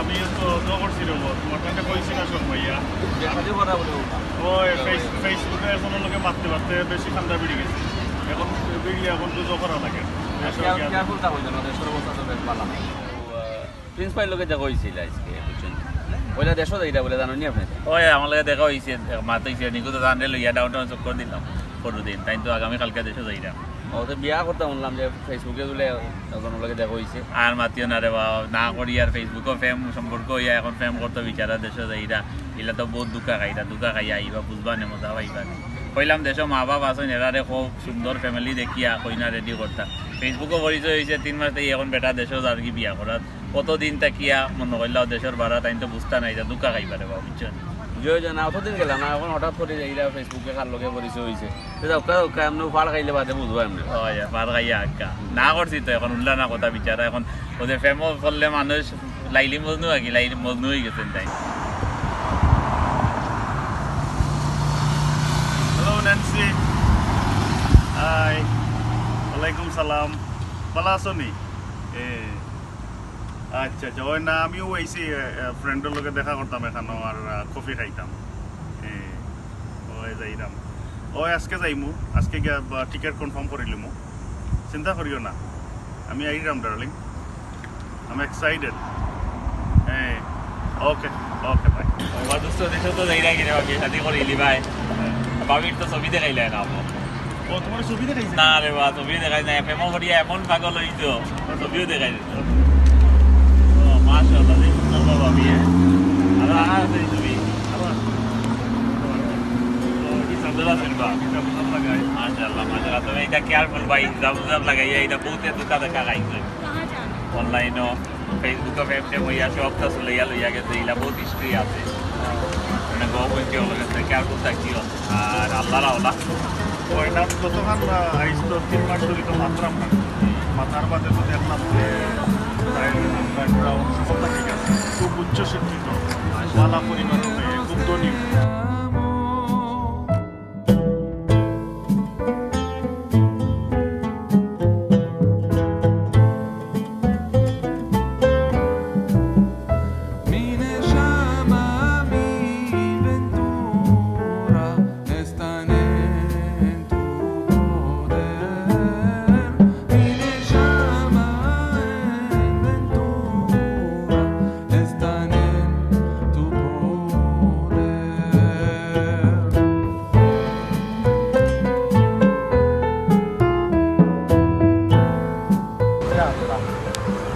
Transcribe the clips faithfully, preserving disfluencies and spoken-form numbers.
আমি তো দোয়া করছি রে বাবা, তোমার কাছে কইছি না সব ভাইয়া। বিয়া শাদি করা বলে বাবা। ওই ফেস-, Facebook-এ এখন লোকে মারতে মারতে বেশি ঠান্ডা বেড়ে গেছে। এখন বেরিয়ে এখন তো দোয়া করা লাগে। কেয়ার-, কেয়ারফুল থাকো যেন, দেশের অবস্থা তো বেশ ভালো না। তো, আহ, প্রিন্স ভাইর লগে দেখা হইছিল আজকে, বুঝছেন? ওইলা দেশও যাইরা বলে জানো নি আপনি? ওই আমার লগে দেখা হইছে, মাত হইছে, নিকু তো জানলে লইয়া ডাউনটাউন চক্কর দিলাম পরশু দিন, তাই তো আগামী কালকে দেশও যাইরা। ও তো বিয়া করতাম শুনলাম যে Facebook-এ বলে একজনের লগে দেখা হইছে। আর মাতিও না রে বাবা, না করি আর Facebook-ও প্রেম সম্পর্ক হইয়া এখন প্রেম করতে বিচারা দেশে যাইরা। ইলা তো বহুত দুকা খাইরা, দুকা খাইয়া আইবা, বুঝবা নে, মজা পাইবা নে। কইলাম দেশে মা বাপ আছেন, এরারে খুব সুন্দর ফ্যামিলি দেখিয়া কইনা রেডি করতা। Facebook-ও পরিচয় হইছে তিন মাস থাকি, এখন বেটা দেশে যার কি বিয়া করার। কতদিন থাকিয়া মনে কইলা দেশের বারা তাই তো বুঝতা নাই, যা দুকা খাইবা রে বাবা, বুঝছো? বুঝো যে না, অতদিন গেলাম না, এখন হঠাৎ করে যাইরা Facebook-এ কার লগে পরিচয় হইছে। তো যাও, কাও, কাও, এমনে ফাড় খাইলে বাদে বুঝবো এমনে। ওই, ফাড় খাইয়া আক্কা। না করছি তো, এখন উল্লা না কথা বিচারা, এখন ওদের প্রেম করলে মানুষ লাইলি মজনু আর কি, লাইলি মজনু হয়ে গেছেন তাই। Hello, Nancy. হাই। ওয়ালাইকুম সালাম। ভালো আছো নি? এ, আচ্ছা, আচ্ছা। ওই না, আমিও আইছি, এ, এ, ফ্রেন্ডর লগে দেখা করতাম এখানো আর, আ, কফি খাইতাম। এ, ওই যাইরাম। ওই আজকে যাইমু, আজকে গিয়া, বা, টিকিট কনফার্ম করিলিমু। চিন্তা করিও না, আমি আইরাম, ডার্লিং। I'm excited. হ্যাঁ, ওকে, ওকে, বাই। বাবা, দোস্ত, দেখো তো যাইরা কিনা, বাবা, বিয়ে শাদি করিলি, ভাই। বাবির তো ছবি দেখাইলে না, বাবা। ও, তোমার ছবি দেখাইছে? না রে বাবা, ছবি দেখাই না, প্রেমও করিয়া এমন পাগল হইতো, ছবিও দেখাই দিত। ও, মাশাআল্লাহ, যে সুন্দর বাবা বিয়ে। আর, আর আছে এই ছবি। আবার? ও, কি সুন্দর আছে রে বাবা। এটা বুঝলাম লাগাই। মাশাআল্লাহ, মাশাআল্লাহ। তবে এটা কেয়ারফুল ভাই, হিজাব হিজাব লাগাইয়া, এটা বহুতে ধোকা দেখা খাইছে। অনলাইনও, Facebook-ও, ফেম টেম হইয়া সব কাজ লইয়া লইয়া গেছে, ইলা বহুত হিস্ট্রি আছে। মানে, গো বলতে হলো গেছে, কেয়ারফুল থাকিও। আর আল্লাহর আওলা। ওই নাম যতক্ষণ, আহ, আইস তো তিন মাস ধরে তো মাতলাম না। মাতার বাদে তো দেখলাম যে, তাই নাম, ব্যাকগ্রাউন্ড, সবটা ঠিক আছে। খুব উচ্চ শিক্ষিত, ভালা পরিবার হবে, খুব ধনী।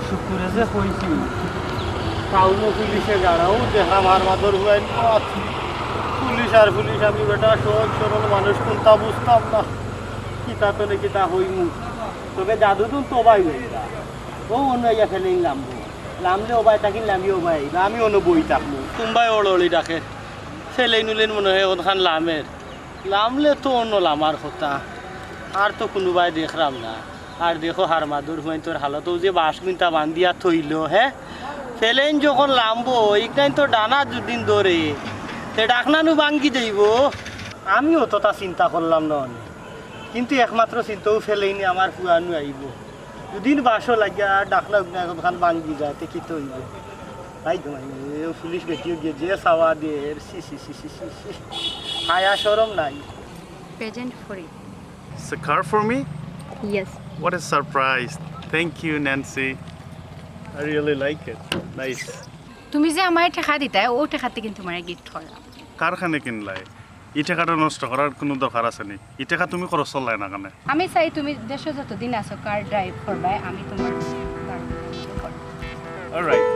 শুকুরে যে কইছি, টাউনো পুলিশে গাড়াও দেখা মার মাদর হুয়াইন। পুলিশ আর পুলিশ, আমি বেটা সহজ সরল মানুষ, কোনটা বুঝতাম না, কিতা তনে কিতা হইমু। তবে জাদু তো তো ভাই হইবা, ও অন্য ইয়া ফেলে লামবো, লামলে ও ভাই তাকিন লামি ও ভাই, আমি অন্য বই থাকবো। তুমি ভাই ওড় ওড়ি ডাকে, ফেলে নুলেন মনে হয় ওখান লামের। লামলে তো অন্য লামার কথা, আর তো কুনুবায় দেখরাম না। আর দেখো, হারমাদুর হুয়াইন তোর হালত, ও যে বাঁশ গুইনতা বান্ধিয়া থইল, হে? ফেলেইন যখন লামবো, ইকটাইন তো ডানা দুদিন ধরে, তে ডাকনানু ভাঙ্গি যাইবো। আমি অতটা চিন্তা করলাম না অনে, কিন্তু একমাত্র চিন্তাও ফেলেইনি আমার পুয়ানু আইবো। দুদিন বাঁশও লাগিয়া ডাকনা উকনা এখন খান ভাঙ্গি যায়, তে কিতা অইবো? ভাই, পুলিশ বেটিও গিয়ে যে চাওয়া দের, ছি, ছি, ছি। হায়া শরম নাই। Present for you. It's a car for me? Yes. What a surprise. Thank you, Nancy. I really like it. Nice. তুমি যে আমায় টেকা দিতায়, ও টেকাতে কিন্তু তোমার গিফট করলাম। কার খানে কিনলায়? ই টেকাটা নষ্ট করার কুনু দরকার আছে নি? ই টেকা তুমি খরচ করলায় না কেনে? আমি চাই তুমি দেশো যতদিন আছো কার ড্রাইভ করবায়, আমি তোমার কার ড্রাইভ করব। All right.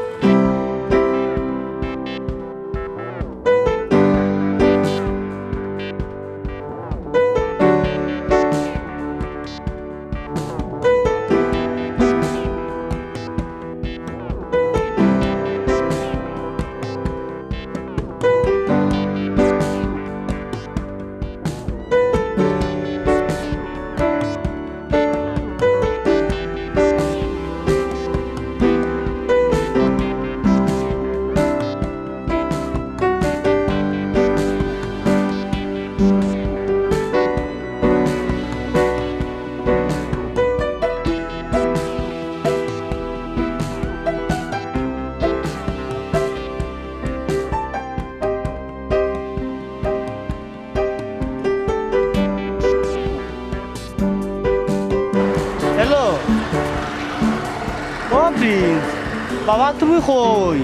বাবা, তুমি কই?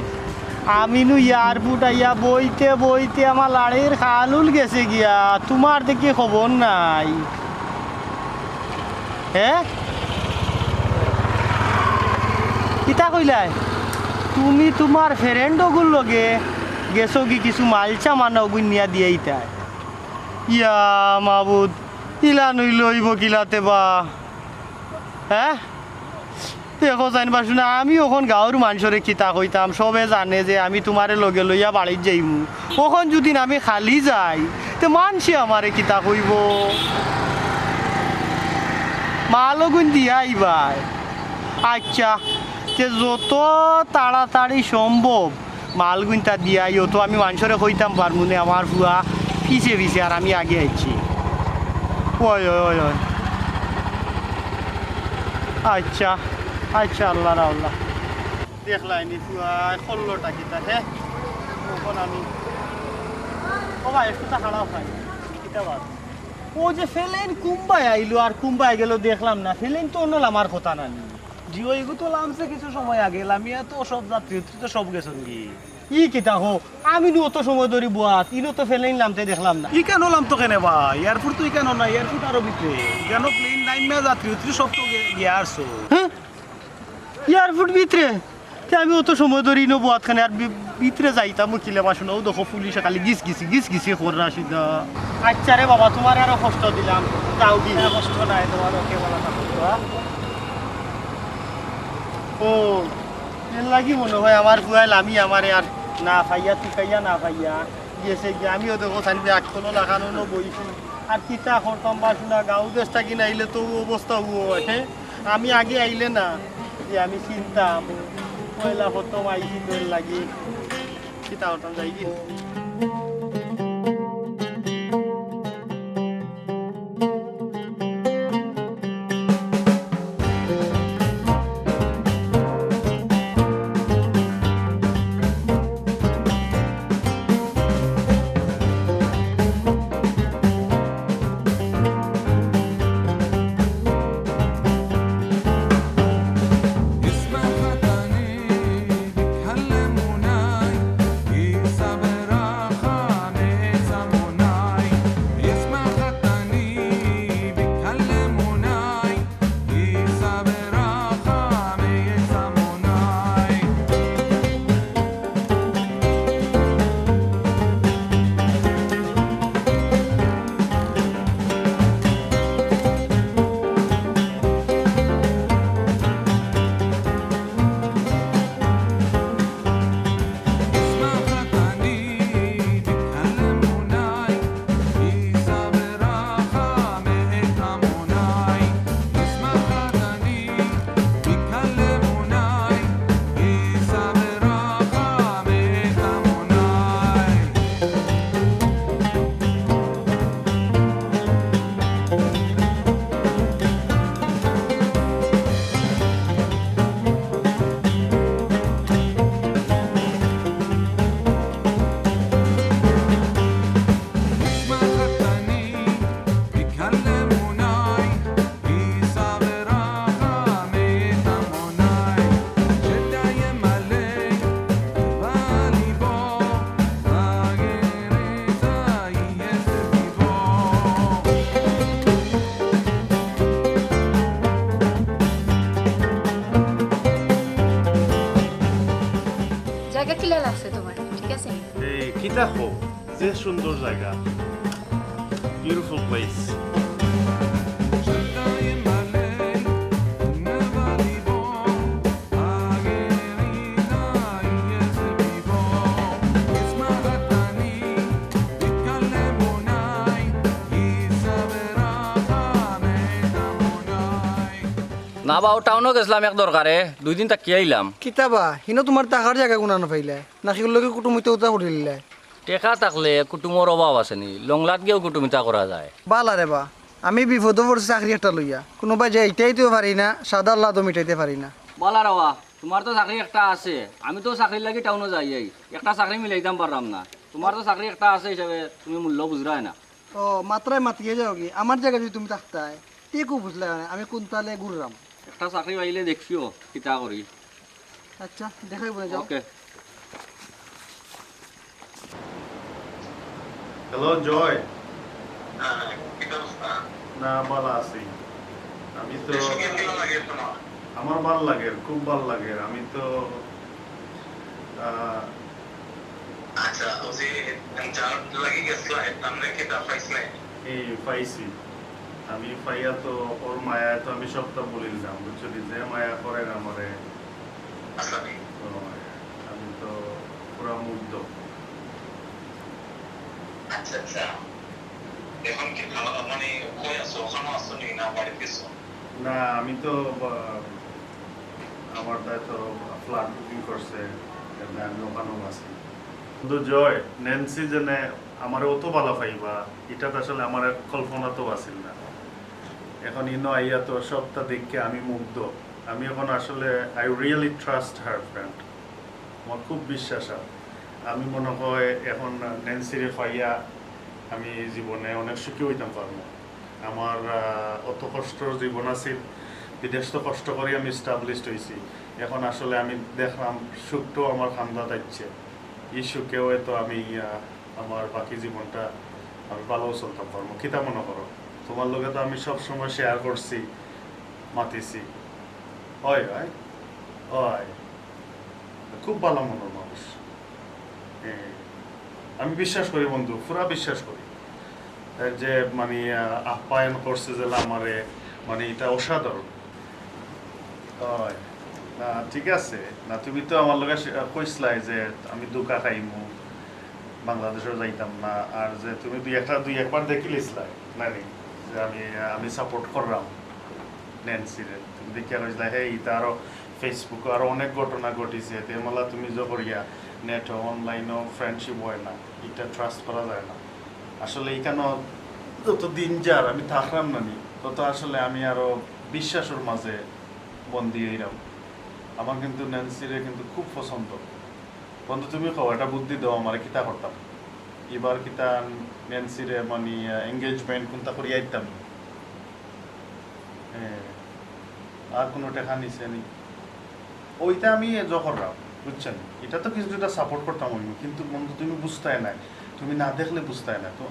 আমি নু এয়ারপোর্ট আইয়া বইতে বইতে আমার লাড়ির কালুল গেছে গিয়া, তুমার দেখি খবর নাই। হে? কিতা কইলায়? তুমি তুমার ফ্রেন্ড অগুর লগে গেছো কি কিছু মাল সামান অগুন নিয়া দিয়াইতায়? ইয়া মাবুদ, ইলা নইলে অইবো কিলাতে বা? হে? দেখো চাইন বা শুনা, আমি অখন গাঁওর মানষরে কিতা কইতাম, সবে জানে যে আমি তুমারে লগে লইয়া বাড়িত যাইমু। অখন যুদি আমি খালি যাই, তে মানষে আমারে কিতা কইবো? মাল অগুন দিয়া আইবায়। আইচ্ছা, তে যত তাড়াতাড়ি সম্ভব মালগুইনতা দিয়া আইও, তো আমি মানষরে কইতাম পারমু নে, আমার ফুয়া পিছে পিছে আর আমি আগে আইছি। ওই, ওই, ওই, ওই। আইচ্ছা, আইচ্ছা, আল্লাহ রে আল্লাহ। দেখলায়নি ফুয়া, করলোটা কিতা, হে? অখন আমি, ও ভাই, একটু তা হারাও খাই। কিতা বাত? ও যে ফেলেন কুম্বায় আইলো আর কুম্বায় গেলো দেখলাম না, ফেলেন তো অনো লামার কথা না নি। জি, অইগু তো লামছে কিছু সময় আগে, লামিয়া তো সব যাত্রী উত্রী তো সব গেছইন গি। ই কিতা কও? আমি নু অত সময় ধরি বওয়াত, ইনো তো ফেলেন লামতে দেখলাম না। ইকানো লামতো কেনে বা? এয়ারপোর্ট তো ইকানো না, এয়ারপোর্ট আরো ভিতরে। ইকানো প্লেন নামিয়া যাত্রী উত্রী সব তো গে-, গিয়া আরছো। হে? এয়ারপোর্ট ভিতরে? তে আমি অত সময় ধরি ইনো বওয়াত কেনে আর ভি-, ভিতরে যাইতাম কিলা বা শুনা, অউ দেখো পুলিশে খালি গিস গিসি, গিস গিসি কররা সিধা। আইচ্ছা রে বাবা, তুমারে আরো কষ্ট দিলাম, যাও গি। না, কষ্ট নাই, তুমার ওকে বলা থাকো, হ্যাঁ? ও, এর লাগি মনে অয় আমার ফুয়ায় লামি আমারে আর না পাইয়া, তুকাইয়া না পাইয়া গেছে গি। আমিও দেখো চাইন বা আক্কলো লাখানো অনো বইছি। আর কিতা করতাম বা শুনা, গাঁও দেশ থাকি না আইলে তো অউ অবস্থা অয়, হে? আমি আগে আইলে না, যে আমি চিনতাম, পয়লা প্রথম আইছি তো এর লাগি। কিতা করতাম, যাই গি। জাগা কিলা লাগছে তুমার? ঠিক আছে নি? এই, কিতা কও? যে সুন্দর জাগা। Beautiful place. না বা, অউ টাউনো গেছলাম এক দরকারে, দুইদিন থাকি আইলাম। কিতা বা, হিনো তুমার থাকার জাগা কুনানো পাইলায়? নাকি অগুর লগে কুটুমিতা উতা করিলিলায়? টেকা থাকলে কুটুমর অভাব আছে নি, লংলাত গিয়াও কুটুমিতা করা যায়। বালা রে বা, আমি বিপদো পড়ছি চাকরি একটা লইয়া, কুনুবায় যাইতাইতেও পারি না, সাধার লাদও মিটাইতে পারি না। বালা রে বা, তুমার তো চাকরি একটা আছে, আমি তো চাকরির লাগি টাউনো যাই, এই একটা চাকরি মিলাইতাম পাররাম না। তুমার তো চাকরি একটা আছে হিসাবে তুমি মূল্য বুঝরায় না। ও, মাতরায় মাতিয়া যাওগি, আমার জাগাত যুদি তুমি থাকতায়, তে কুনু বুঝলায় না, আমি কুনতালে ঘুররাম। একটা চাকরি পাইলে দেখিও, কিতা করি। আচ্ছা, দেখাইব না, যাও। ওকে। হ্যালো জয়। হ্যাঁ, কিতা অবস্থা? না, ভালো আছি। আমি তো দেশে গিয়া কিলা লাগে তোমার? আমার ভালো লাগে, খুব ভালো লাগে। আমি তো আহ, আচ্ছা, ওই যে যার লাগি গেছিলা, এর নাম নাকি তা পাইছ নাই? এই পাইছি। আমি পাইয়া তো ওর মায়া তো আমি সবটা বলিলাম, বুঝছো নি? যে মায়া করে না আমারে। আচ্ছা নি। ওর মায়া। আমি তো পুরা মুগ্ধ। আচ্ছা আচ্ছা। এখন কি ভালো, মানে কই আছো? ওখানে আছো নি না বাড়িত গেছো? না, আমি তো বা- আমার দায় তো ফ্ল্যাট বুকিং করছে, এমনি আমি ওখানেও আছি। কিন্তু জয়, ন্যান্সি যেনে আমারে অত ভালা পাইবা, এটা তো আসলে আমার কল্পনাতেও আছিল না। এখন ইনো আইয়া তো সবটা দেখে আমি মুগ্ধ। আমি এখন আসলে I really trust her friend। আমার খুব বিশ্বাস আর আমি মনে হয় এখন ন্যান্সিরে পাইয়া আমি জীবনে অনেক সুখী হইতাম পারবো। আমার আহ, অত কষ্টর জীবন আছিল, বিদেশ তো কষ্ট করি আমি এস্টাবলিশড হইছি। এখন আসলে আমি দেখলাম সুখটাও আমার খান্দাত আইছে। এই সুখে হয়তো আমি আহ, আমার বাকি জীবনটা আমি ভালো চলতাম পারবো। কিতা মনে করো? তোমার লগে তো আমি সব সময় শেয়ার করছি, মাতিছি। হয়, হয়, হয়। খুব ভালো মনের মানুষ। হ্যাঁ, আমি বিশ্বাস করি বন্ধু, পুরা বিশ্বাস করি। তার যে মানে আহ, আপ্যায়ন করছে যে আমারে, মানে এটা অসাধারণ। হয়। না, ঠিক আছে। না, তুমি তো আমার লগে সে- কইছলাই যে আমি ধোকা খাইমু, বাংলাদেশও যাইতাম না। আর যে তুমি দুই একটা, দুই একবার দেখিলিছলাই, না নি? যে আমি, আমি সাপোর্ট করলাম ন্যান্সিরে। তুমি দেখিয়া কইছলা, "হে, ইতা আরো Facebook-ও আরো অনেক ঘটনা ঘটিছে।" তে মালা তুমি যে করিয়া নেট অনলাইনও ফ্রেন্ডশিপ হয় না, এটা ট্রাস্ট করা যায় না। আসলে এখানে যত দিন যার আমি থাকলাম না নি, তত আসলে আমি আরো বিশ্বাসের মাঝে বন্দি হইলাম। আমার কিন্তু ন্যান্সিরে কিন্তু খুব পছন্দ। বন্ধু, তুমি কও, এটা বুদ্ধি দাও আমারে, কিতা করতাম? এবার কিতা ন্যান্সিরে মানে এঙ্গেজমেন্ট কোনটা করিয়া আইতাম? হ্যাঁ, আর কোনো টেকা নিছে নি? ওইটা আমি এ জহররাম, বুঝছেন? এটা তো কিছু একটা সাপোর্ট করতাম অইবো, কিন্তু বন্ধু তুমি বুঝতায় না, তুমি না দেখলে বুঝতায় না। তো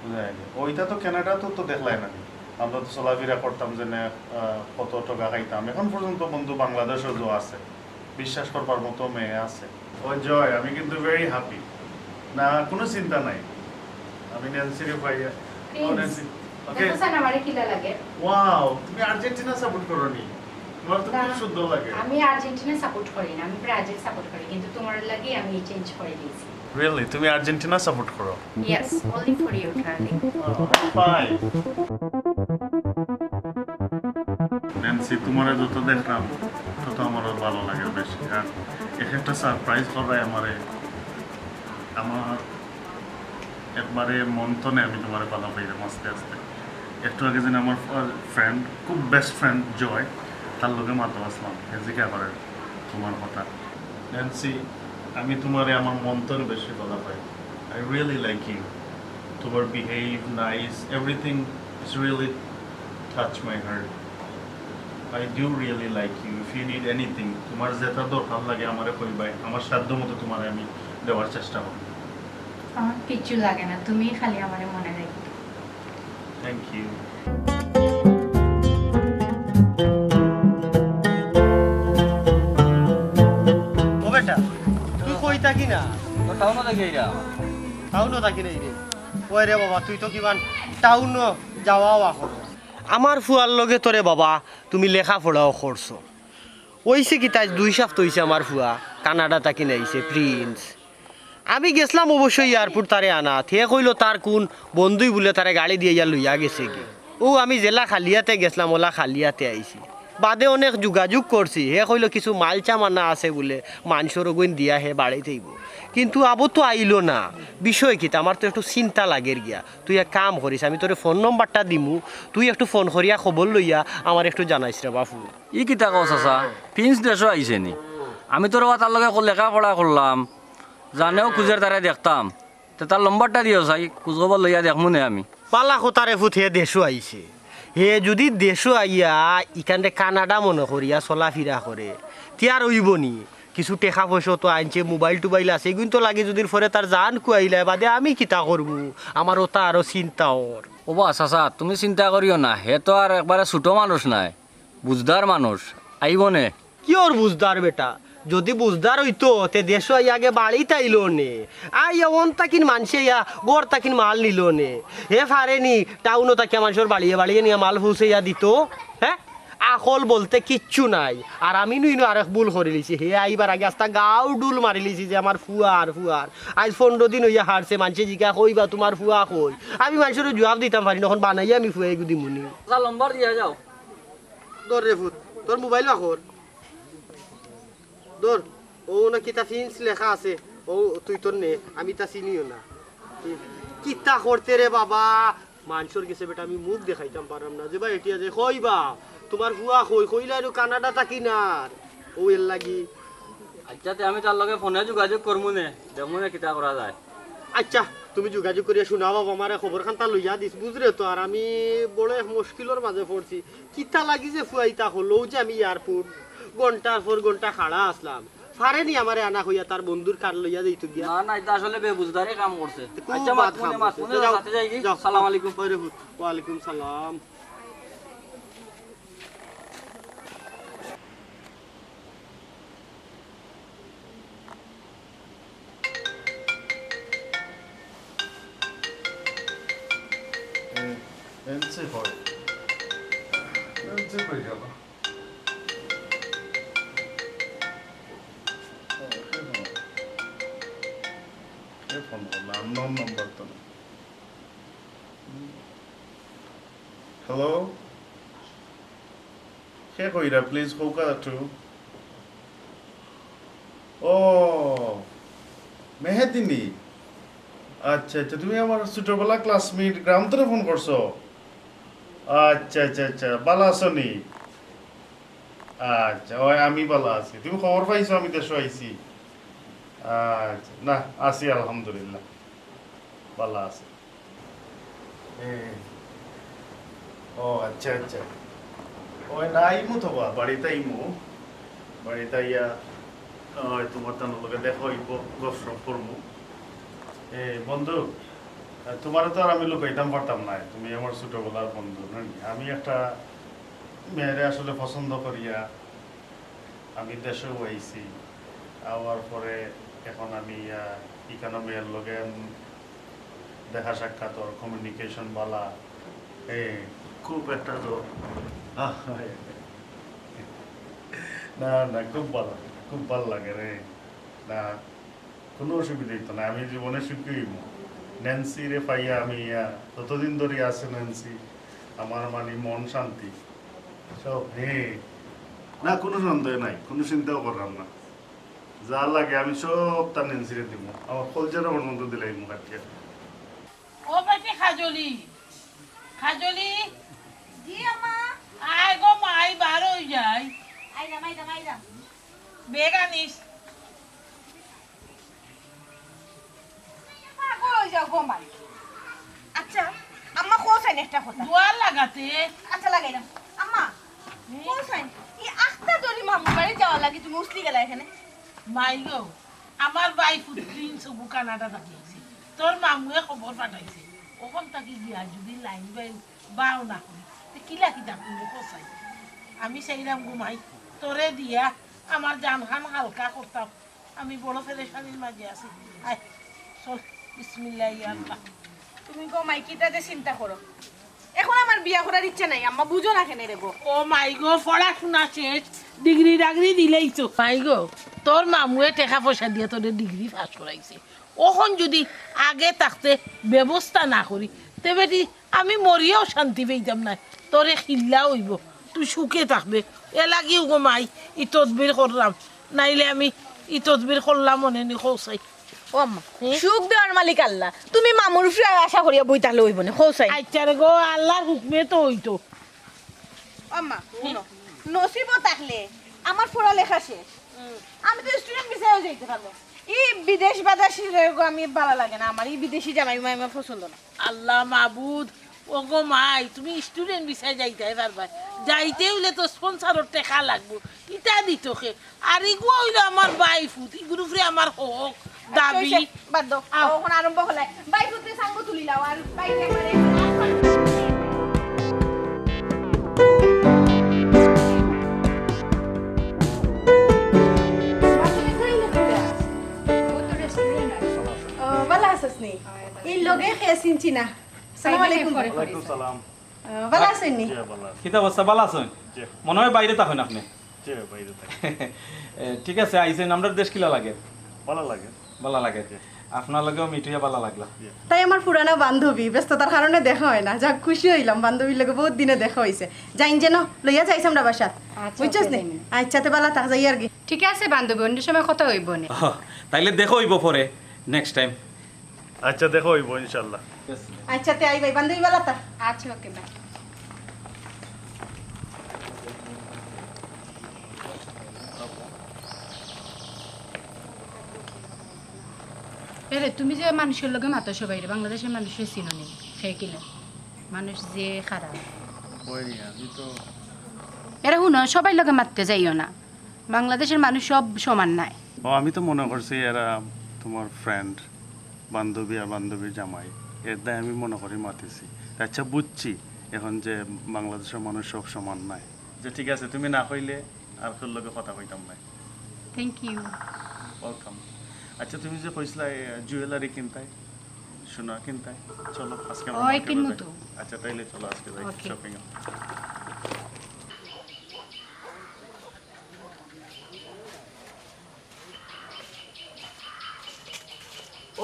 বুঝায় নি। ওইটা তো কানাডা তো, তো দেখলায় না নি। আমরা তো চলাফেরা করতাম যে না, আহ, কত টাকা খাইতাম। এখন পর্যন্ত বন্ধু বাংলাদেশও যে আছে, বিশ্বাস করবার মতো মেয়ে আছে। ও জয়, আমি কিন্তু ভেরি হ্যাপি। না, কোনো চিন্তা নাই। আমি ন্যান্সিরে পাইয়া। ও, প্রিন্স, ন্যান্সি। ওকে। দেখো স্যার আমারে কিলা লাগে। ওয়াও, তুমি আর্জেন্টিনা সাপোর্ট করো নি? তোমার তো খুব না, সুন্দর লাগে। আমি আর্জেন্টিনা সাপোর্ট করি না, আমি ব্রাজিল সাপোর্ট করি, কিন্তু তোমার লাগি আমি চেঞ্জ করে দিয়েছি। রিয়েলি, তুমি আর্জেন্টিনা সাপোর্ট করো? Yes, only for you, darling. Fine. Nancy, তোমারে যত দেখলাম তত আমার ভালো লাগে বেশি। আর এক একটা সারপ্রাইজ কররায় আমারে, আমার একবারে মন তনে আমি তোমারে ভালা পাইলাম আস্তে আস্তে। একটু আগে যেন আমার ফ্রেন্ড, খুব বেস্ট ফ্রেন্ড জয়, তার লগে মাতো আসলাম, হে জিকা করে তোমার কথা। ন্যান্সি, আমি তোমারে আমার মন তনে বেশি ভালা পাই। I really like you. তোমার behave, nice, everything is really touch my heart. I do really like you. If you need anything, তোমার যেটা দরকার লাগে আমারে কইবায়, আমার সাধ্য মতো তোমারে আমি দেওয়ার চেষ্টা করব। আমার কিচ্ছু লাগে না, তুমি খালি আমারে মনে রাখো। Thank you. ও বেটা, তুই কই থাকি না? তো টাউনো দেখি এইরা। টাউনো থাকি নাই রে। ওই রে বাবা, তুই তো কিমান টাউনো যাওয়া আওয়া করো। আমার ফুয়ার লগে তোরে বাবা, তুমি লেখাপড়াও করছো। ওইছে কি তাই দুই সপ্তাহ হইছে আমার ফুয়া কানাডা থাকি নাইছে, প্রিন্স। আমি গেছলাম অবশ্যই এয়ারপোর্ট তারে আনাত। হে কইলো তার কোন বন্ধুই বুলে তারে গাড়ি দিয়া ইয়া লইয়া গেছে কি। ও আমি যেলা খালিয়াতে গেছলাম, ওলা খালিয়াতে আইছি। বাদে অনেক যোগাযোগ করছি, হে কইলো কিছু মাল চামানা আছে বুলে, মানষর অগুইন দিয়া হে বাড়িত আইবো। কিন্তু আবো তো আইলো না। বিষয় কিতা? আমার তো একটু চিন্তা লাগের গিয়া। তুই এক কাম করিস, আমি তোরে ফোন নম্বরটা দিমু, তুই একটু ফোন করিয়া খবর লইয়া আমার একটু জানাইস রে বাপু। ই কিতা কও চাচা? প্রিন্স দেশো আইছে নি? আমি তো রে বা তার লগে লেখাপড়া করলাম, জানেও খুঁজের তারে দেখতাম। তে তার নম্বরটা দিও চাই, খুঁজ খবর লইয়া দেখমু নে আমি। পালা কোথারে ফুত হে দেশো আইছে। হে যদি দেশো আইয়া ইখানরে কানাডা মনে করিয়া চলাফিরা করে, তে আর অইবো নি? কিছু টেকা পয়সা তো আনছে, মোবাইল টুবাইল আছে, এগুন তো লাগি যুদির পরে তার জান খুয়াইলায় বাদে আমি কিতা করমু? আমার ওটা আরো চিন্তা ওর। ও বা চাচা, তুমি চিন্তা করিও না, হে তো আর একবারে ছোট মানুষ নায়, বুঝদার মানুষ, আইবো নে। কিওর বুঝদার বেটা? যুদি বুঝদার অইতো, তে দেশো আইয়া আগে বাড়িত আইলো নে। আইয়া অন তাকিন মানষে ইয়া ঘর তাকিন মাল নিলো নে। হে ফারেনি টাউনো থাকিয়া মানষর বাড়িয়ে বাড়িয়ে নিয়া মাল পৌঁছাইয়া দিতো? হে? আকল বলতে কিচ্ছু নাই। আর আমি নু ইনো আরেক ভুল করিলিছি। হে আইবার আগে আস্তা গাউ ডুল মারিলিছি যে আমার ফুয়া আর ফুয়া আর। আইজ পনরো দিন অইয়া হারছে, মানষে জিকা কইবা তুমার ফুয়া কই? আমি মানষরে জুয়াপ দিতাম পারি না, অখন বানাইয়া আমি ফুয়া এগু দিমুনি। আচ্ছা, নম্বর দিয়া যাও। ধর রে ফুত, তোর মোবাইল বার কর। ধর, ও না কিতা ফিন্স লেখা আছে, ও তুই তোর নে, আমি তা চিনিও না। কি-, কিতা করতে রে বাবা? মানষর গেছে বেটা আমি মুখ দেখাইতাম পাররাম না। যে ভাই এটিয়া যে কইবা, তুমার ফুয়া কই, কইলা এরু কানাডা থাকি না আর। ও এর লাগি। আচ্ছা, তে আমি তার লগে ফোনে যোগাযোগ করমু নে, দেখমু নে কিতা করা যায়। আচ্ছা, তুমি যোগাযোগ করিয়া শুনা বাবা, আমারে খবর খানতা লইয়া দিস, বুঝরে তো? আর আমি বড় এক মুশকিলর মাঝে পড়ছি। কিতা লাগি যে ফুয়াইতা হলো যে আমি এয়ারপোর্ট ঘন্টার পর ঘন্টা খাড়া আসলাম, ফারেনি আমারে আনা কইয়া তার বন্ধুর কার লইয়া যাইতো গিয়া। না, না, ইটা আসলে বেবুঝদারে কাম করছে। খুব আচ্ছা, বাদ মাত মনে, কাম মাত করছে। মনে তো যাও, সাথে যাই কি? যাও। সালাম আলাইকুম। ওই রে ফুত, ওয়ালাইকুম সালাম। এ, এনসি হয়। এনসি কই গেল? ও, কে ফোন? কে ফোন করলো? আননোন নাম্বার তো না। হ্যালো? কে কইরা, প্লিজ, কউক্কা একটু। ও, মেহেদি নি? আচ্ছা, আচ্ছা, তুমি আমার ছোটবেলা ক্লাসমেট, গ্রাম তনে ফোন করছো? আচ্ছা, আচ্ছা, আচ্ছা, ভালা আছো নি? আচ্ছা, ওই আমি ভালা আছি। তুমি খবর পাইছো আমি দেশো আইছি? আচ্ছা, না, আছি আলহামদুলিল্লাহ, ভালা আছি। এ, ও আচ্ছা, আচ্ছা। ওই না, আইমু তো বা, বাড়িত আইমু। বাড়িত আইয়া, ওই তুমার তান লগে দেখা অইবো, গপসপ করমু। এ, বন্ধু, তুমারে তো আর আমি লুকাইতাম পারতাম না, তুমি আমার ছোটবেলার বন্ধু, না নি? আমি একটা মেয়েরে আসলে পছন্দ করিয়া আমি দেশো আইছি, আওয়ার পরে এখন আমি, আহ, ইকানো মেয়ের লগে, উম, দেখা সাক্ষাৎ অর, কমিউনিকেশন বালা। এ, খুব একটা তো, আহ, না, না, খুব ভালা, খুব ভালা লাগে রে। না, কুনু অসুবিধা অইতো না, আমি জীবনে সুখী অইমু। ন্যান্সিরে পাইয়া আমি, আহ, যতদিন ধরি আছে ন্যান্সি, আমার মানে মন শান্তি। সব, হে। না, কুনু সন্দেহ নাই, কুনু চিন্তাও কররাম না। যা লাগে আমি সব তার ন্যান্সিরে দিমু। আমার কলজাটা পর্যন্ত দিলাইমু কাটিয়া। ও বেটি কাজলি, কাজলি। জি আম্মা। আয় গো মাই, বার অই যাই। আইরাম, আইরাম, আইরাম। ব্যাগ আনিস। পাগল অই যাও গো মাই। আচ্ছা, আম্মা, কও চাইন একটা কথা। দুয়ার লাগাতে। আচ্ছা, লাগাইলাম। আম্মা, হুম? কও চাইন, ই আখতা ধরি মামুর বাড়ি যাওয়ার লাগি তুমি উছলি গেলায় কেনে? মাই গো, আমার ভাই ফুত প্রিন্স অবু কানাডা থাকি আইছে। তোর মামুয়ে খবর পাঠাইছে। অখন থাকি গিয়া যুদি লাইন বাইন বাও না করি, তে কিলা কিতা করমু কও চাইন? আমি চাইরাম গো মাই, তোরে দিয়া আমার জানখান হালকা করতাম। আমি বড় পেরেশানির মাঝে আছি। আয়, চল, বিসমিল্লাহ, ইয়া আল্লাহ। তুমি গো মাই, কিতা যে চিন্তা করো। এখন আমার বিয়া করার ইচ্ছা নাই, আম্মা, বুঝো না কেনে রে গো? ও মাই গো, পড়াশুনা শেষ, ডিগ্রি ডাগ্রি দিলাইছো। মাই গো, তোর মামুয়ে টেকা পয়সা দিয়া তোরে ডিগ্রি পাস করাইছে। অখন যুদি আগে থাকতে ব্যবস্থা না করি, তে বেটি আমি মরিয়াও শান্তি পাইতাম নায়। তোরে খিল্লা অইবো, তুই সুখে থাকবে। এর লাগিউ গো মাই, ই তদবির করলাম, নাইলে আমি ই তদবির করলাম অনে নি কও চাই। ও আম্মা, হুম? সুখ দেওয়ার মালিক আল্লাহ, তুমি মামুর উপরে আশা করিয়া বই থাকলে অইবো নে, কও চাই। আচ্ছা রে গো, আল্লাহর হুকুমে তো অইতো। আম্মা, হুম? হুনো, নসিবও থাকলে আমার পড়ালেখা শেষ। হুম। আমি তো স্টুডেন্ট ভিসায়ও যাইতে পারবো। ই বিদেশ বাদাসি রে গো, আমি ভালা লাগে না আমার। ই বিদেশি জামাই উমাই আমার পছন্দ না। আল্লাহ মাবুদ, ওগো মাই, তুমি স্টুডেন্ট ভিসায় যাইতায় পারবায়। যাইতে অইলে তো স্পন্সরর টেকা লাগবো, ইতা দিতো কে? আর ইগুয়া অইলো আমার বাইফুত, ইগুর উপরে আমার হক, দাবি। বাদ দাও, আও। অখন আরম্ভ করলায়। বাইফুতরে সাঙ্গ তুলি লাও, আর বাইফ একবারে ও, ভালা আছস নি? ইর লগে কে চিনছি না। সালাম আলাইকুম। ওয়ালাইকুম সালাম। আহ, ভালা আছইন নি? জি, ভালা আছি। কিতা অবস্থা, ভালা আছইন? জি। মনে হয় বাইরে থাকইন আপনে। জি, বাইরে থাকি। এ, ঠিক আছে, আইছইন, আমরার দেশ কিলা লাগে? ভালা লাগে। ভালা লাগে। জি। আপনার লগেও মিট অইয়া ভালা লাগলা। জি। তাই আমার পুরানা বান্ধবী, ব্যস্ততার কারণে দেখা হয় না। যাক, খুশি অইলাম, বান্ধবীর লগে বহুত দিনে দেখা অইছে। যাইন যেন, লইয়া যাইস আমরা বাসাত। আচ্ছা, বুঝছস ওকে, নি? যাইন। আচ্ছা, তে ভালা থাক, যাই আর কি। ঠিক আছে বান্ধবী, অন্য সময় কথা অইবো নে। ও, তাইলে দেখা অইবো পরে, নেক্সট টাইম। আচ্ছা, দেখা অইবো ইনশাআল্লাহ। আচ্ছা, তে আই ভাই, বান্ধবী ভালা থাক। আচ্ছা, ওকে, বাই। এরে, তুমি যে মানুষর লগে মাতো সবাইরে, বাংলাদেশর মানুষরে চিনো নি? কে কিলা? মানুষ যে খারাপ। ওই, আমি তো এরে হুনো, সবাইর লগে মাততে যাইও না। বাংলাদেশর মানুষ সব সমান নায়। ও, আমি তো মনে করছি এরা তোমার ফ্রেন্ড, বান্ধবী আর বান্ধবীর জামাই, এর দায় আমি মনে করি মাতিছি। আচ্ছা, বুঝছি এখন যে বাংলাদেশর মানুষ সব সমান নায়। যে ঠিক আছে, তুমি না কইলে আর কেউর লগে কথা কইতাম না। Thank you. ওয়েলকাম। আচ্ছা, তুমি যে কইছিলা, এ, জুয়েলারি কিনতায়, সোনা কিনতায়, চলো আজকে আমার ওই মার্কেটে কিনবো যাই। তো। আচ্ছা, তাইলে চলো আজকে যাই ওকে। শপিং এ।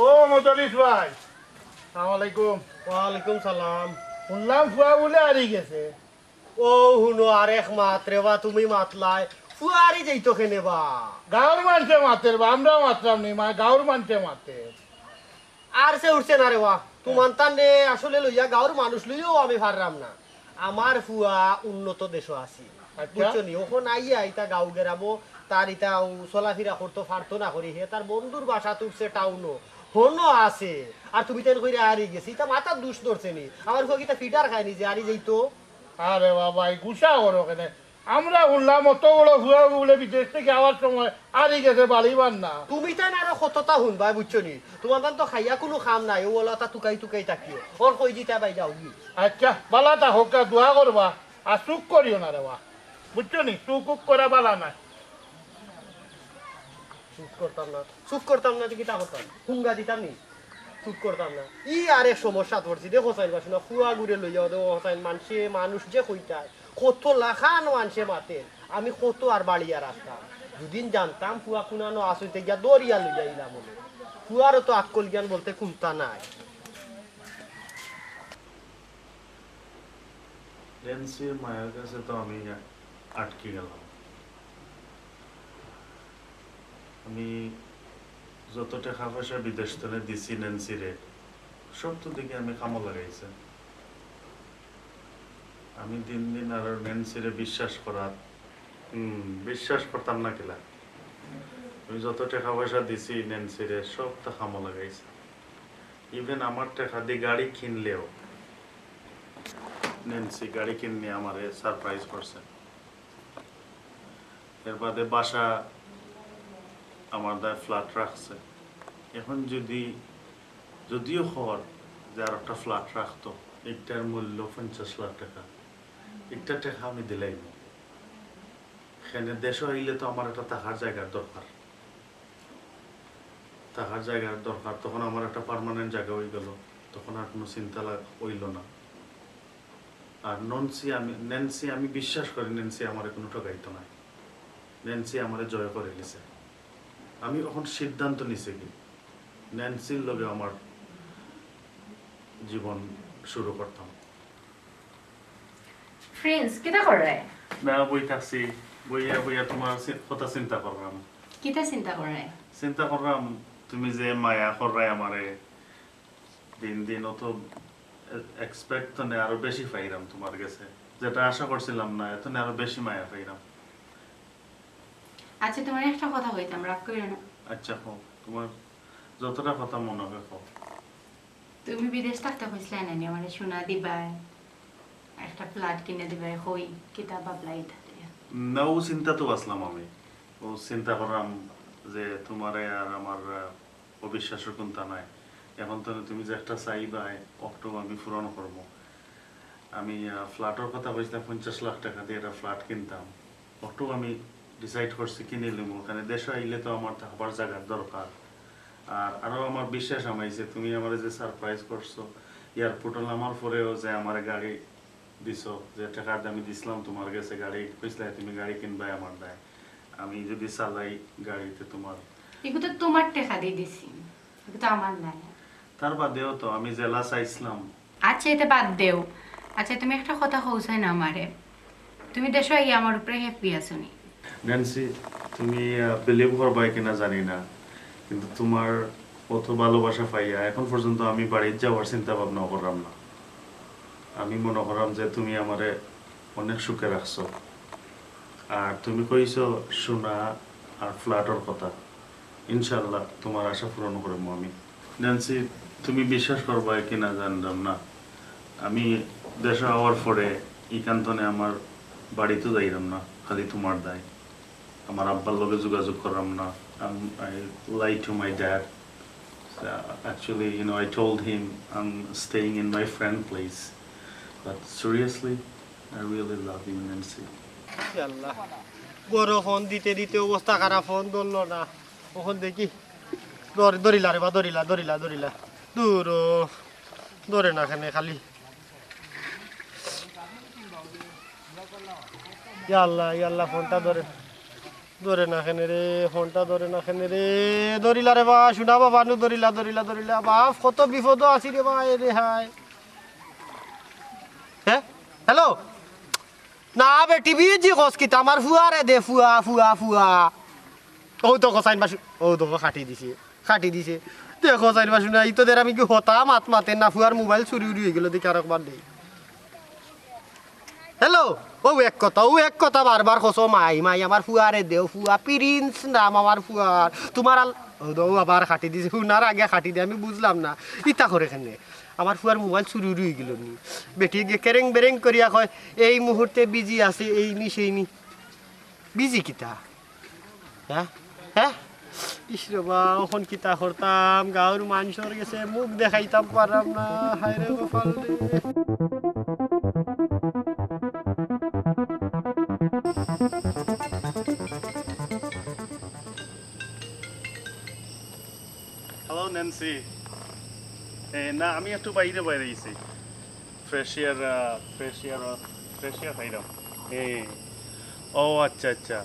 ও মোতালিস ভাই, আসসালামু আলাইকুম। ওয়ালাইকুম সালাম। হুনলাম ফুয়া বুলে আরি গেছে। ও হুনো, আরেক মাত রে বা, তুমি মাতলায়, ফুয়া আরি যাইতো কেনে বা? গাঁওর মানষে মাতের বা, আমরা মাতরাম নি মা, গাঁওর মানষে মাতের। আর সে উঠছে না রে বা, তুমার তানে আসলে লইয়া গাঁওর মানুষ লইয়াও আমি পাররাম না। আমার ফুয়া উন্নত দেশো আছি, আচ্ছা। বুঝছো নি? অখন আইয়া ইতা গাঁও গেরামো তার ইতা চলাফিরা করতো পারতো না করি, হে তার বন্ধুর বাসাত উঠছে টাউনো, হনো আছে। আর তুমি তাইন কইরা আরি গেছি, ইতা মাথার দুষ ধরছে নি? আমার ফুয়া কিতা ফিডার খায়নি যে আরি যাইতো? আরে বাবা, এই গুসা করো কেনে? আমরা হুনলাম অত বড় ফুয়া বুলে বিদেশ থাকি আওয়ার সময় আরি গেছে বাড়িবার না। তুমি তাইন আরো কততা হুনবায়, বুঝছো নি? তুমার তান তো খাইয়া কুনু কাম নাই, ও বলো তা তুকাই তুকাই থাকিও। অর কই দিতা বাই যাওগি। আচ্ছা, বালা থাকউক্কা, দোয়া করবা, আর চুক করিও না রে বা। বুঝছো নি? চুক উক করা বালা নায়। চুপ করতাম না, চুপ করতাম না, যে কিতা করতাম? হুঙ্গা দিতাম নি? চুপ করতাম না। ই আরেক সমস্যাত পড়ছি, দেখো চাইন বা, শুনো, ফুয়া গুরে লইয়া, দেখো চাইন, মানষে, মানুষ যে কইতায়, কত লাখান মানষে মাতের, আমি কত আর বাড়িয়া রাখতাম। দুদিন জানতাম ফুয়া কুনানো আছে, তে গিয়া দরিয়া লইয়া আইলাম অনে। ফুয়ারও তো আক্কল জ্ঞান বলতে কুন্তা নাই। ন্যান্সির মায়ার কাছে তো আমি আটকে গেলাম। আমি যত টেকা পয়সা বিদেশ তনে দিছি ন্যান্সিরে, সব তো দেখি আমি কামো লাগাইছে। আমি দিন দিন আরো ন্যান্সিরে বিশ্বাস করার, হুম, বিশ্বাস করতাম না কিলা। আমি যত টেকা পয়সা দিছি ন্যান্সিরে, সব তো কামো লাগাইছে। Even আমার টেকা দি গাড়ি কিনলেও ন্যান্সি গাড়ি কিনিয়া আমারে সারপ্রাইজ করছে। এর বাদে বাসা আমার দায় ফ্ল্যাট রাখছে। এখন যদি, যদিও কর যে আর একটা ফ্ল্যাট রাখতো, একটার মূল্য পঞ্চাশ লাখ টেকা, একটা টেকা আমি দিলাইমু। এখানে দেশো আইলে তো আমার একটা থাকার জায়গার দরকার। থাকার জায়গার দরকার, তখন আমার একটা পার্মানেন্ট জায়গা অইগেলো, তখন আর কুনু চিন্তা লাগ-, অইলো না। আর ন্যান্সি আমি, ন্যান্সি আমি বিশ্বাস করি, ন্যান্সি আমারে কুনু ঠগাইতো নায়, ন্যান্সি আমারে জয় করিলিছে। আমি অখন সিদ্ধান্ত নিছি কি, ন্যান্সির লগে আমার জীবন শুরু করতাম। প্রিন্স, কিতা কররায়? না, বই থাকছি। বইয়া বইয়া তুমার চি-, কথা চিন্তা কররাম। কিতা চিন্তা কররায়? চিন্তা কররাম, তুমি যে মায়া কররায় আমারে, দিন দিন অত এ-, এক্সপেক্ট তনে আরো বেশি পাইরাম তুমার গেছে। যেটা আশা করছিলাম না, এর তনে আরো বেশি মায়া পাইরাম। আচ্ছা, তুমার একটা কথা কইতাম, রাগ কইরো না। আচ্ছা, কও, তুমার যতটা কথা মনে হয় কও। তুমি বিদেশ থাকতে কইছলায় না নি আমারে সোনা দিবায়, একটা ফ্ল্যাট কিনা দিবায়, কই কিতা ভাবলায় ইতা দিয়া? না, অউ চিন্তাত আছলাম আমি। অউ চিন্তা করলাম যে তুমারে আর আমার, আহ, অবিশ্বাসর কুন্তা নাই। এখন তো তুমি যেটা চাইবায়, অকটাউ আমি পূরণ করমু। আমি, আহ, ফ্ল্যাটর কথা কইছলাম, পঞ্চাশ লাখ টেকা দিয়া একটা ফ্ল্যাট কিনতাম। অকটাউ আমি decide করছি কিনিলিমু। অখানো দেশো আইলে তো আমার থাকবার জাগার দরকার। আর আরো আমার বিশ্বাস হামাইছে, তুমি আমারে যে surprise করছো, এয়ারপোর্টো নামার পরেও যে আমারে গাড়ি দিছো, যে টেকা আমি দিছলাম তুমার গেছে গাড়ি, কইছলায় তুমি গাড়ি কিনবায় আমার দায়। আমি যুদি চালাই গাড়ি তে তুমার। ইগু তো তুমার টেকা দি দিছি, ইগু তো আমার নায়। তার বাদেও তো আমি যেলা চাইছলাম। আচ্ছা, ইতা বাদ দেও। আচ্ছা, তুমি একটা কথা কও চাই না আমারে, তুমি দেশো আইয়া আমার উপরে happy আছো নি? ন্যান্সি, তুমি, আহ, believe করবায় কিনা জানি না, কিন্তু তুমার অত ভালোবাসা পাইয়া এখন পর্যন্ত আমি বাড়িত যাওয়ার চিন্তা ভাবনাও করলাম না। আমি মনো করলাম যে তুমি আমারে অনেক সুখে রাখছো। আর তুমি কইছো সোনা আর ফ্ল্যাটর কথা, ইনশাআল্লাহ তুমার আশা পূরণ করমু আমি। ন্যান্সি, তুমি বিশ্বাস করবায় কিনা জানলাম না, আমি দেশো আওয়ার পরে ইখান থনে আমার বাড়িত যাইরাম না, খালি তুমার দায়। আমার আব্বার লগে যোগাযোগ করলাম না। Um, I lied to my dad. So, actually, you know, I told him I'm staying in my friend place. But seriously, I really love you, Nancy. ইয়া আল্লাহ, ঘরো ফোন দিতে দিতে অবস্থা খারাপ, ফোন ধরলো না। অখন দেখি, ধর-, ধরিলা রে বা, ধরিলা, ধরিলা, ধরিলা। দূর ও, ধরে না কেনে খালি। ইয়া আল্লাহ, ইয়া আল্লাহ, ফোনটা ধরে, ধরে না কেনে রে, ফোনটা ধরে না কেনে রে। ধরিলা রে বা, সোনা বাবা নু ধরিলা, ধরিলা, ধরিলা। বাপ, কত বিপদো আছি রে বা, এ রে হায়। হে? হ্যালো? না বেটি, বিজি কস কিতা? আমার ফুয়ারে দে, ফুয়া, ফুয়া, ফুয়া। অউ তো কসাইন বাসু, অউ তো কাটি দিছে, কাটি দিছে। দেখো চাইন বাসু না, ই তো দের আমি কি হতা মাত মাতে না, ফুয়ার মোবাইল চুরি উরি অইগেলো, দেখি আরকবার দেই। হ্যালো, অউ এক কথা, অউ এক কথা বারবার কস, মাই, মাই, আমার ফুয়ারে দেও, ফুয়া, প্রিন্স নাম আমার ফুয়ার। তুমার আল-, অউ তো, অউ আবার কাটি দিছে, হুনার আগে কাটি দে, আমি বুঝলাম না, ইতা করে কেনে? আমার ফুয়ার মোবাইল চুরি উরি অইগেলো নি? বেটি গিয়া কেরেং বেরেং করিয়া কয়, এই মুহূর্তে বিজি আছে, এই নি, সেই নি। বিজি কিতা? হ্যাঁ? হ্যাঁ? ইস রে বা, অখন কিতা করতাম? গাঁওর মানষর গেছে মুখ দেখাইতাম পারলাম না। হায় রে কপাল রে। Hello, Nancy. এ, না, আমি একটু বাইরে বাইরে গেছি। ফ্রেশ এয়ার, আহ, ফ্রেশ এয়ার, আহ, ফ্রেশ এয়ার খাইলাম। এ, ও আচ্ছা, আচ্ছা,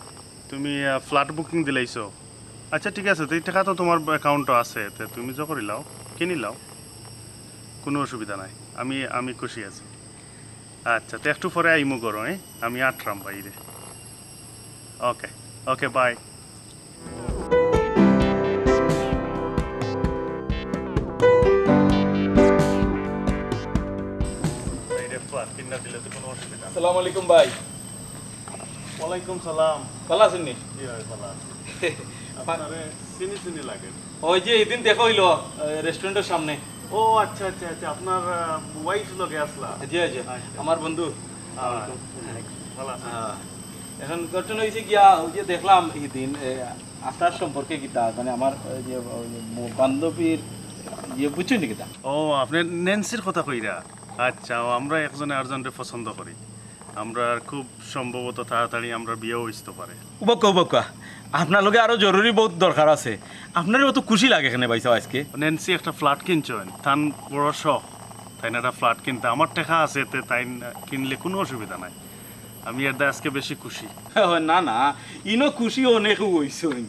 তুমি, আহ, ফ্ল্যাট বুকিং দিলাইছো? আচ্ছা, ঠিক আছে, তো এই টেকা তো তুমার অ্যাকাউন্টো আছে, তে তুমি যা করিলাও, কিনিলাও, কুনু অসুবিধা নাই, আমি, আমি খুশি আছি। আচ্ছা, তো একটু পরে আইমু ঘরো, এ? আমি আটরাম বাইরে। ওকে, ওকে, বাই। এই রে, ফ্ল্যাট কিনা দিলে তো কুনু অসুবিধা নাই। আসসালামু আলাইকুম ভাই। ওয়ালাইকুম সালাম। ভালা আছইন নি? জি ভাই, ভালা আছি। আপনারে চিনি চিনি লাগে। ওই যে এদিন দেখা অইলো, এ, রেস্টুরেন্টর সামনে। ও আচ্ছা, আচ্ছা, আচ্ছা, আপনার, আহ, ওয়াইফ লগে আছলা? জি, জি, আচ্ছা। আমার বন্ধু। হ্যাঁ, ভালা আছইন? হ্যাঁ। এখন ঘটনা অইছে গিয়া, ওই যে দেখলাম এদিন, এ, আপনার সম্পর্কে কিতা, মানে আমার ওই যে, ওই যে ব-, বান্ধবীর ইয়ে বুঝছইন নি কিতা? ও, আপনে ন্যান্সির কথা কইরা? আচ্ছা, ও, আমরা একজনে আরজনরে পছন্দ করি। আমরার খুব সম্ভবত তাড়াতাড়ি আমরার বিয়াও অইতো পারে। উবাক্কা, উবাক্কা, আপনার লগে আরো জরুরি বউত দরকার আছে। আপনারে অত খুশি লাগে কেনে ভাইসাব আইজকে? ন্যান্সি একটা ফ্ল্যাট কিনছইন, তান বড় শখ, তাইন একটা ফ্ল্যাট কিনতা। আমার টেকা আছে, তে তাইন কিনলে কুনু অসুবিধা নাই, আমি এরদায় আইজকে বেশি খুশি। না, না, ইনো খুশি অনেক অইছইন।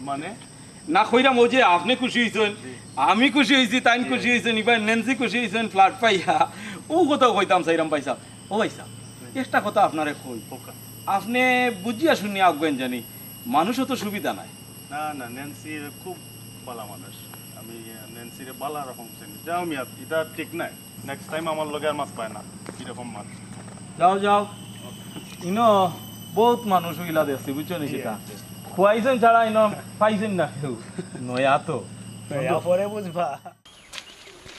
মানে? না কইরাম, ওই যে আপনে খুশি অইছইন, জি। আমি খুশি অইছি, তাইন জি। খুশি অইছইন, ইবার ন্যান্সি খুশি অইছইন, ফ্ল্যাট পাইয়া। অউ কথাউ কইতাম চাইরাম ভাইসাব। ও ভাইসাব, জি। একটা কথা আপনারে কই। কউক্কা। আপনে বুঝিয়া শুনিয়া আগুয়াইন জানি, মানুষ অত সুবিধা নায়। না, না, ন্যান্সি খুব ভালা মানুষ। আমি, আহ, ন্যান্সিরে ভালা রকম চিনি। যাও মিয়া, ইটা ঠিক নায়। Next time আমার লগে আর মাতবায় না, ইরকম মাত। যাও, যাও। ইনো বউত মানুষ অইলা দেখছি, বুঝছো নি জি, কিতা? জি। খুয়াইছইন ছাড়া ইনো পাইছইন না কেউ। নয়া তো। নয়া পরে বুঝবা।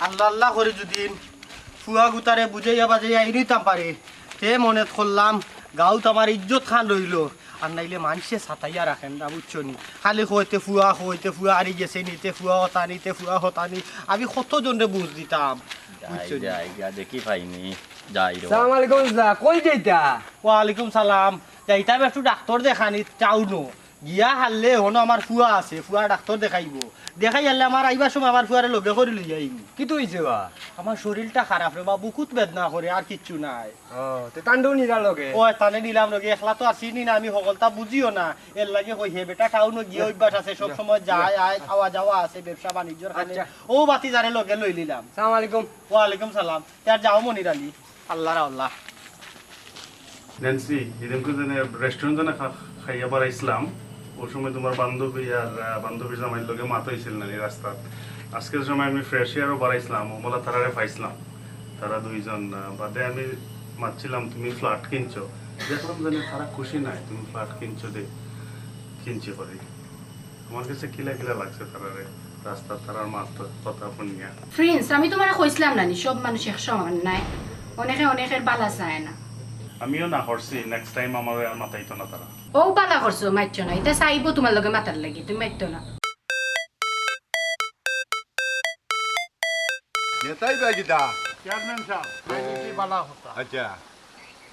আল্লাহ আল্লাহ করি যুদি ফুয়া গুতারে বুঝাইয়া বাজাইয়া আইনিতাম পারি, তে মনেত করলাম গাঁওত আমার ইজ্জত খান রইলো। আর নাইলে মানষে সাতাইয়া রাখেন না, বুঝছো নি? খালি কইতে ফুয়া, কইতে ফুয়া আরি গেছে নি, তে ফুয়া হতা নি, তে ফুয়া হতা নি। আমি কত জনরে বুঝ দিতাম, যাই, বুঝছো নি? যাই, গিয়া দেখি পাইনি, যাই রে। সালাম আলাইকুম, যা, কই যাইতা? ওয়ালাইকুম সালাম। যাইতাম একটু ডাক্তর দেখানি, টাউনো। গিয়া হারলে হনো আমার ফুয়া আছে, ফুয়া ডাক্তর দেখাইবো। দেখাই হারলে আমার আইবার সময় আমার ফুয়ারে লগে করি লইয়া আইমু। কিতা অইছে বা? আমার শরীরটা খারাপ রে বা, বুকুত বেদনা করে, আর কিচ্ছু নাই। ও, তে তানরেও নিলা লগে? ও, তানে নিলাম লগে, একলা তো আর চিনি না, আমি হকলতা বুঝিও না। এর লাগি কই হে বেটা টাউনো গিয়া অভ্যাস আছে, সব সময় যায় আয়, আওয়া যাওয়া আছে, ব্যবসা বাণিজ্যর কারণে। আচ্ছা। ও বাতি যারে লগে লই নিলাম। সালাম আলাইকুম। ওয়ালাইকুম সালাম। তে আর যাও মনির আলী, আল্লাহ রা আল্লাহ। ন্যান্সি, এদিনকে যেন রেস্টুরেন্ট যেন খা-, খাইয়া বাড়াইছিলাম, ওই সময় তোমার বান্ধবী আর, আহ, বান্ধবীর জামাইর লগে মাত হইছিল না এই রাস্তাত। আজকের সময় আমি ফ্রেশ হইয়ারও বাড়াইছিলাম, অমলা তারারে পাইছিলাম। তারা দুইজন, আহ, বাদে আমি মাতছিলাম, "তুমি ফ্ল্যাট কিনছো?" দেখলাম যেন তারা খুশি নাই, "তুমি ফ্ল্যাট কিনছো দে, কিনছি করি।" আমার কাছে কিলা কিলা লাগছে তারারে, রাস্তাত তারার মাত কথা শুনিয়া। প্রিন্স, আমি তোমারে কইছিলাম না নি, সব মানুষ এক সমান নায়, অনেকে অনেকের বালা চায় না। আমিও না করছি, নেক্সট টাইম আমারে আর মাতাইতো না তারা। ও বালা করছো, মাতছো না, ইতা চাইবো তোমার লগে মাতার লাগি, তুমি মাততো না। নেতাই বা কিতা? চেয়ারম্যান সাব, ভাই, বেশি বালা কথা। আচ্ছা।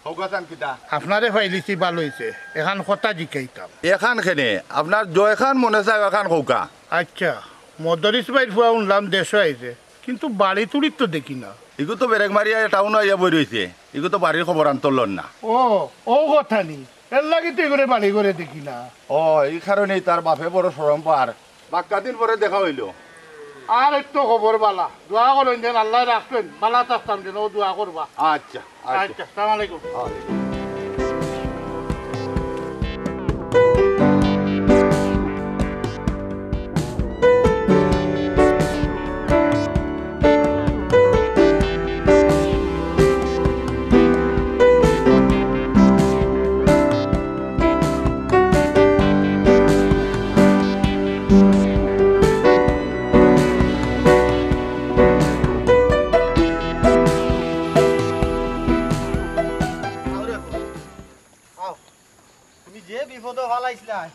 হউকা চান কিতা? আপনারে পাইলিছি, ভালা অইছে। এখান কথা জিকাইতাম। এখান কেনে? আপনার যেখান মনে চায়, ওখান কউক্কা। আচ্ছা, মদরিছ ভাইর ফুয়া হুনলাম দেশো আইছে, কিন্তু বাড়ি তুড়িত তো দেখি না। ইগু তো বেরেক মারিয়া টাউনো আইয়া বই রইছে। ইগু তো বাড়ির খবর আনতো লর না। ও, ও কথা নি। এর লাগি তো ইগুরে বাড়ি ঘরে দেখি না। ও, এই কারণেই তার বাপে বড় শরম পার। বাক্কা দিন পরে দেখা অইলো। আর একটু খবর বালা। দোয়া করইন যেন আল্লায় রাখইন। বালা থাকতাম যেন, ও দোয়া করবা। আচ্ছা, আচ্ছা। আচ্ছা, আসসালামু আলাইকুম। ওয়ালাইকুম। আও। তুমি যে বিপদো ফালাইছলায়,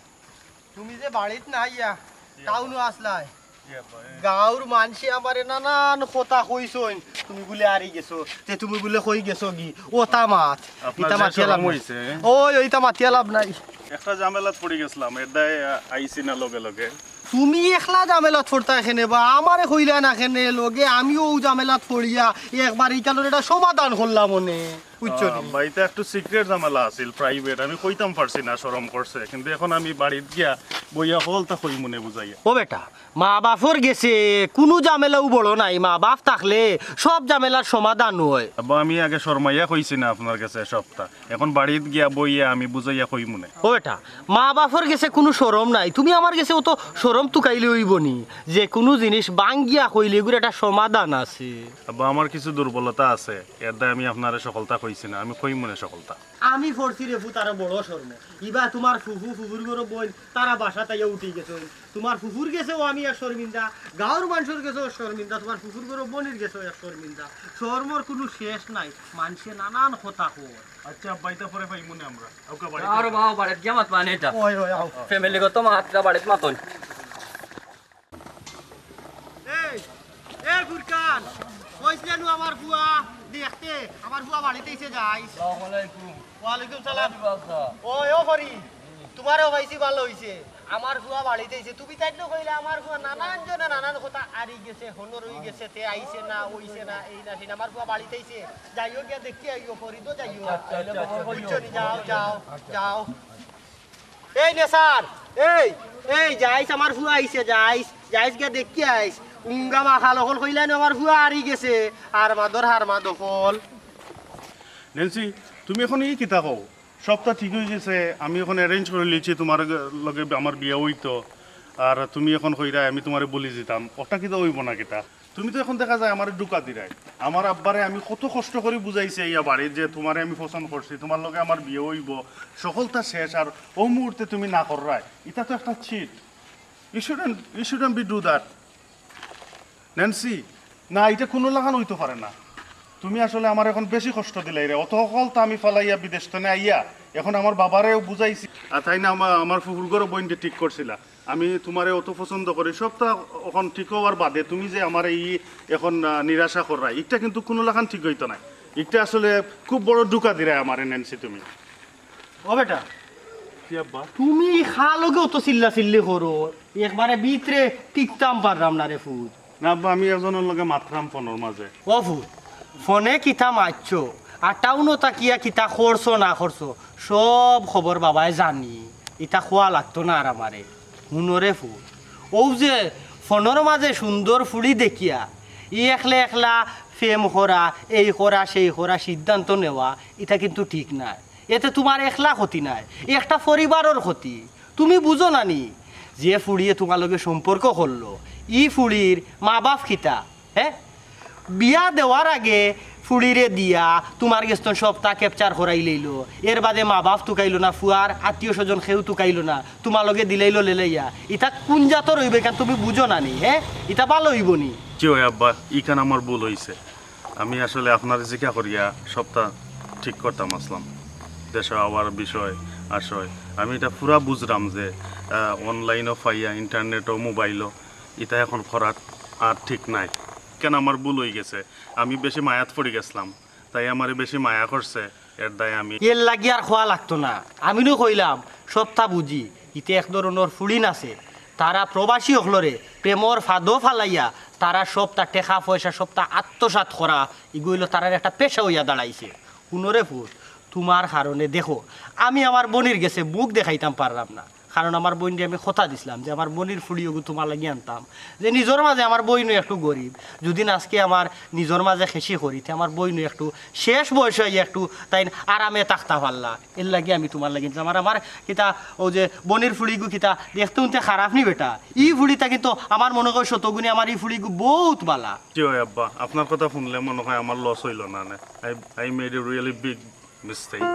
তুমি যে বাড়িত না আইয়া, জি, টাউনো আছলায়। জি, আব্বা, এ। গাঁওর মানষে আমারে নানান কথা কইছইন, তুমি বুলে আরি গেছো, তে তুমি বুলে কই গেছো গি? ও তা মাত, আপনার ইতা যে মাতিয়া লাভ শরম নাই। অইছে। ওই, ওইটা মাতিয়া লাভ নাই। একটা ঝামেলাত পড়ি গেছলাম, এর দায় আইছি না লগে লগে। তুমি একলা ঝামেলাত পড়তায় কেনে বা, আমারে কইলায় না কেনে লগে, আমিও অউ ঝামেলাত পড়িয়া একবার ইখানর একটা সমাধান করলাম অনে। বুঝছো নি? আহ, বা, ইটা একটু সিক্রেট ঝামেলা আছিল, প্রাইভেট। আমি কইতাম পারছি না, শরম করছে। কিন্তু এখন আমি বাড়িত গিয়া বইয়া হকলতা কইমুনে বুঝাইয়া। ও বেটা, মা বাপর গেছে কুনু ঝামেলাউ বড় নাই, মা বাপ থাকলে সব ঝামেলার সমাধান অয়। আব্বা, আমি আগে শরমাইয়া কইছি না আপনার গেছে সবটা, এখন বাড়িত গিয়া বইয়া আমি বুঝাইয়া কইমুনে। ও বেটা, মা বাপর গেছে কুনু শরম নাই, তুমি আমার গেছে অত শরম তুকাইলে অইবো নি? যে কুনু জিনিস ভাঙ্গিয়া কইলে ইগুর একটা সমাধান আছে। আব্বা, আমার কিছু দুর্বলতা আছে, এর দায় আমি আপনারে হকলতা কইছি না, আমি কইমুনে হকলতা। আমি পড়ছি রে পুত আরো বড় শরমো। ইবা তুমার ফুফু, ফুফুর ঘরো বইন, তারা বাসাত আইয়া উঠি গেছইন। তুমার ফুফুর গেছেও আমি এক শরমিন্দা, গাঁওর মানষর গেছেও এক শরমিন্দা, তুমার ফুফুর ঘরো বইনর গেছেও এক শরমিন্দা। শরমর কুনু শেষ নাই, মানষে নানান কথা কয়। আচ্ছা, বাইতা পরে পাইমুনে আমরা। ওকে, বাড়িত আরো যাও। বাবা, বাড়িত গিয়া মাত মানে এটা। ওই, ওই, আও। ফ্যামিলিগত মাতটা বাড়িত মাতইন। এই, এ ফুরকান, কইছলে নু আমার ফুয়া দেখতে, আমার ফুয়া বাড়িত আইছে যাইছ। আসসালামু আলাইকুম। ওয়ালাইকুম সালাম। আরে বাবা। ওই, ও হরি, তুমারেও পাইছি, ভালা অইছে। আমার ফুয়া বাড়িত আইছে। তুমি তাইন নু কইলে আমার ফুয়া নানান জনে নানান কথা আরি গেছে, হনো রই গেছে, তে আইছে না, অইছে না, এই না, সেই না। আমার ফুয়া বাড়িত আইছে। যাইও গিয়া দেখি আইও, ফরিদও যাইও। আচ্ছা, আচ্ছা, আচ্ছা, আচ্ছা। বুঝছো নি? যাও, যাও, যাও। এই নে স্যার, এই, এই যাইছ, আমার ফুয়া আইছে, যাইছ, যাইছ গিয়া দেখি আইছ। উঙ্গা মাখাল অকল কইলাইন আমার ফুয়া আরি গেছে, আর মাদর হার মাদ অকল। ন্যান্সি, তুমি এখন ই কিতা কও? সবটা ঠিক অই গেছে, আমি এখন অ্যারেঞ্জ করি লিছি তুমার লগে আমার বিয়া অইতো। আর তুমি এখন কইরায় আমি তুমারে ভুলি যিতাম, ওটা কিতা অইবো না কিতা? তুমি তো এখন দেখা যায় আমারে ধুকা দিরায়। আমার আব্বারে আমি কত কষ্ট করি বুঝাইছি ইয়া বাড়িত যে তুমারে আমি পছন্দ করছি, তুমার লগে আমার বিয়া অইবো, হকলতা শেষ, আর অউ মুহূর্তে তুমি না কররায়, ইটা তো একটা cheat. You shouldn't, you shouldn't be do that. Nancy, না, ইটা কুনু লাখান অইতো পারে না। তুমি আসলে আমারে অখন বেশি কষ্ট দিলাইরে। অত হকলতা আমি ফালাইয়া বিদেশ থনে আইয়া অখন আমার বাবারেও বুঝাইছি। আর তাইন না, আমার, আমার ফুফুর ঘরর বইনরে ঠিক করছিলা। আমি তুমারে অত পছন্দ করি, সবতা অখন ঠিক অওয়ার বাদে তুমি যে আমারে ই অখন, আহ, নিরাশা কররায়, ইটা কিন্তু কুনু লাখান ঠিক অইতো নায়। ইটা আসলে খুব বড় ধুকা দিরায় আমারে, ন্যান্সি, তুমি। ও বেটা, কি আব্বা? তুমি কার লগে অত চিল্লা চিল্লি করো, একবারে ভিতরে টিকতাম পাররাম না রে ফুত। না আব্বা, আমি একজনর লগে মাতরাম ফোনর মাঝে। ও ফুত, ফোনে কিতা মাতছো, আর টাউনো থাকিয়া কিতা করছো না করছো, সব খবর বাবায় জানি। ইতা কওয়া লাগতো না আর আমারে। হুনো রে ফুত, অউ যে ফোনর মাঝে সুন্দর ফুড়ি দেখিয়া ই একলা একলা প্রেম করা, এই করা, সেই করা, সিদ্ধান্ত নেওয়া, ইতা কিন্তু ঠিক নায়। এতে তুমার একলা ক্ষতি নায়, একটা পরিবারর ক্ষতি। তুমি বুঝো না নি, যে ফুড়িয়ে তুমার লগে সম্পর্ক করলো, ই ফুড়ির মা বাপ কিতা? হে, বিয়া দেওয়ার আগে ফুড়িরে দিয়া তুমার গেছ থন সবতা capture করাইলাইলো, এর বাদে মা বাপ তুকাইলো না, ফুয়ার আত্মীয় স্বজন কেউ তুকাইলো না, তুমার লগে দিলাইলো লেলাইয়া। ইতা কুন জাতর অইবো, ইখান তুমি বুঝো না নি? হে, ইতা ভালা অইবো নি? জি অয় আব্বা, ইখান আমার ভুল অইছে। আমি আসলে আপনারে জিকা করিয়া সবতা ঠিক করতাম আছলাম, দেশো আওয়ার বিষয় আশয়। আমি ইটা পুরা বুঝরাম যে, আহ, অনলাইনও পাইয়া, ইন্টারনেটও, মোবাইলও, ইতা অখন করা আর ঠিক নায়। কেন আমার ভুল অইগেছে, আমি বেশি মায়াত পড়ি গেছলাম, তাই আমারে বেশি মায়া করছে, এর দায় আমি। এর লাগি আর কওয়া লাগতো না, আমি নু কইলাম সবতা বুঝি। ইতে এক ধরনর ফুড়িন আছে, তারা প্রবাসী অকলরে প্রেমর ফাঁদো ফালাইয়া তারা সবতা টেকা পয়সা সবতা আত্মসাৎ করা, ইগু অইলো তারার একটা পেশা অইয়া দাঁড়াইছে। হুনো রে ফুত, তুমার কারণে দেখো, আমি আমার বইনর গেছে মুখ দেখাইতাম পাররাম না, কারণ আমার বইনরে আমি কথা দিছলাম যে আমার বইনর ফুড়ি অগু তুমার লাগি আনতাম, যে নিজর মাঝে আমার বইনও একটু গরিব, যুদি না আজকে আমার নিজর মাঝে খেশি করি, তে আমার বইনও একটু শেষ বয়সো আইয়া একটু তাইন আরামে থাকতা পারলা, এর লাগি আমি তুমার লাগি আনতাম। আর আমার কিতা অউ যে বইনর ফুড়িগু কিতা দেখতে হুনতে খারাপ নি বেটা, ই ফুড়িতা কিন্তু আমার মনো কয় শতগুণে আমার ই ফুড়িগু বউত ভালা। জি অয় আব্বা, আপনার কথা হুনলে মনো কয় আমার loss অইলো না নে। I, I made a really big mistake.